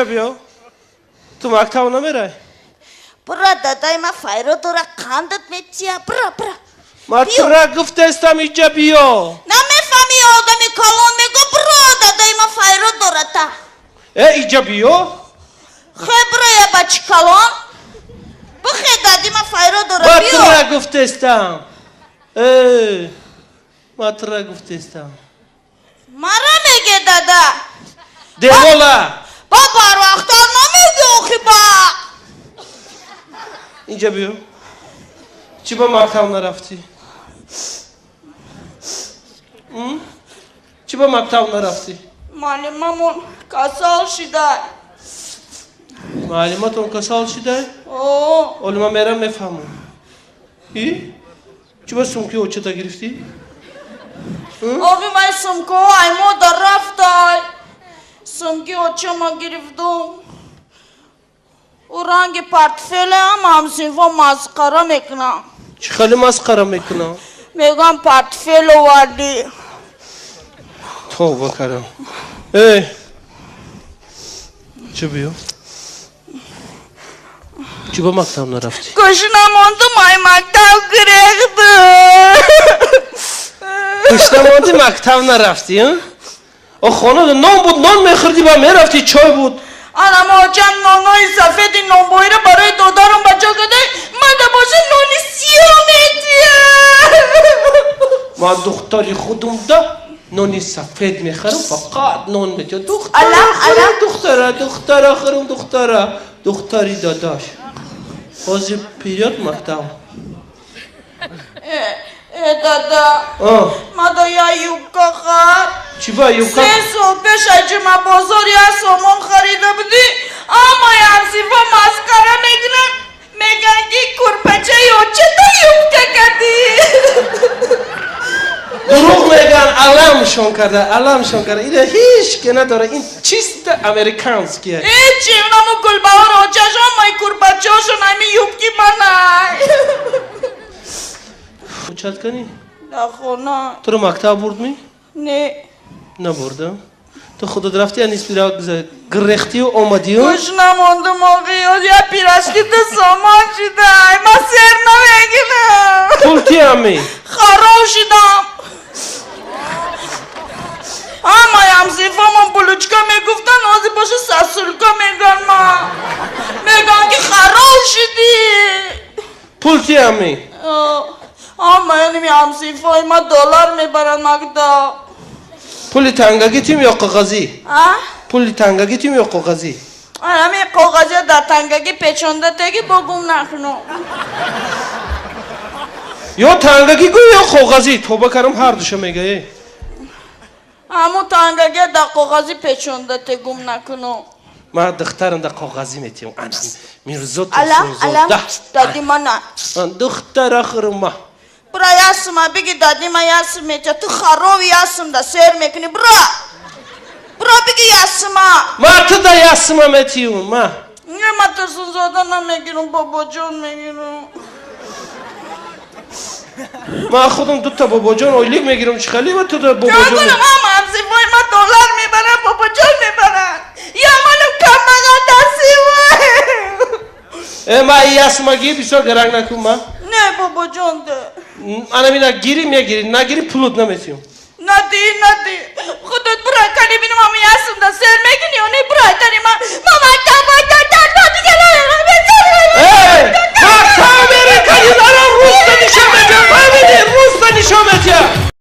Инҷа биё. Ту мактаб намерай? Бра, дадай ма файро дора, қандат метия. Бра, бра. Ма тура гуфтестам, инҷа биё. Намефаҳми, одами калон мего, бро, дадай ма файро дора та. Э, инҷа биё. Хе, бро, я бачи калон. Бихе, дади ма файро дора, Ма биё. тура гуфтестам. Э, ма тура гуфтестам. Мара меге дада. Девола. Ба барвақттар намеге охи ба. Инҷа биё. Чӣ ба мактаб нарафтӣ? М? Чӣ ба мактаб нарафтӣ? Муаллимамон касал шидай. Муаллиматон касал шидай? О. Оли ман мерам, мефаҳмам. И? Чӣ ба сумки очата гирифтӣ? Ови, вай сумкаҳо аймода рафтай. Сумки очама гирифтум. Ӯ ранги портфелеам, ҳамсинфо масхара мекунам. Чӣ хеле масхара мекунам? Мегӯям, портфел овардӣ. Товба кардам. Эй! Чӣ биё? Чӣ ба мактаб нарафтӣ? Гушна мондум, ай мактаб гирехту. Гушна мондӣ, мактаб нарафтӣ, а? О, хона нон буд, нон мехӯрдӣ, ба мерафтӣ, чой буд. Анама очам нонои сафеди нонбоиро барои додарам бачо када, мада боша нони сиё метия. Ман духтари худумда нони сафед мехарам, фақат нон метиҳам. Духтара, Алам, алам. духтара, духтара, хӯрум, духтара, духтари дадаш. Ҳозир вперёд мактаб. Э, дада, А, мада я юбка хар. Чӣ ба юбка? 3 сол пеш аз ҷумъабозор як сомон харида будӣ, аммо ҳамсинфо масхара мекунанд, мегӯянд, ки курпачаи очата юбка кардӣ. Дурӯғ мегӯян, аламшон карда, аламшон карда. Ина ҳеҷ ке надора, ин чисто американские. Ҳечи, унаму Гулбаҳор очаш ҳамаи курпачаҳошон ҳами юбки манай. Очат кани? Дар хона. Туро мактаб бурдмӣ? Не. Набурда? Ту худат рафти, я нисбира гирехтию омадию? Гӯш намондум оғи, я пирожки 2 сомон шидай, ман сер намегирам. Пул тиами? Хароб шидам. Ҳамаи ҳамсинфомон булочка мегуфтанд, ҳозир боша сосулька мегӯянд. Ма мегӯянд, ки хароб шидӣ. Пул тиами? Ҳамаи ҳамсинфои ма доллар мебаранд мактаб. Пули тангагӣ тим ё коғазӣ? А? Пули тангагӣ тим ё коғазӣ? Ҳамин коғазиа дар тангагӣ печонда теги, бо гум накуну. Ё тангагӣ гӯ, ё коғазӣ, тоба карам, ҳар душа мегӯе. Ҳамун тангагиа дар коғазӣ печонда те, гум накуну. Ман духтарам дар коғазӣ метиҳам. Ана Мирзо Алам, алам. Турсунзода. Дади мана. Духтара хурма. Бра, ясума биги, дади ма ясум метия. Ту харови, ясум да сер мекунӣ. Бра, бра, биги ясума. Ма ту да ясума метиҳум, ма. Не, ма Турсунзода намегирам, Бобоҷон мегирам. Ман худам дута Бобоҷон ойлик мегирам, чӣ хали ва ту да Бобоҷон? Кунам, ҳама ҳамсинфои ма доллар мебаранд, Бобоҷон мебаранд, я манам камбағал дастивай. Э, ма ясума гир, бисёр гаранг накун ма. Не, Бобоҷон де. Анамина гирӣ, мегирӣ, нагирӣ, пулут наметиҳум. Нади, нади, худат бра, кани бинам, ами ясум да сер мекунӣ ё не. Бра, тани ма мактаба.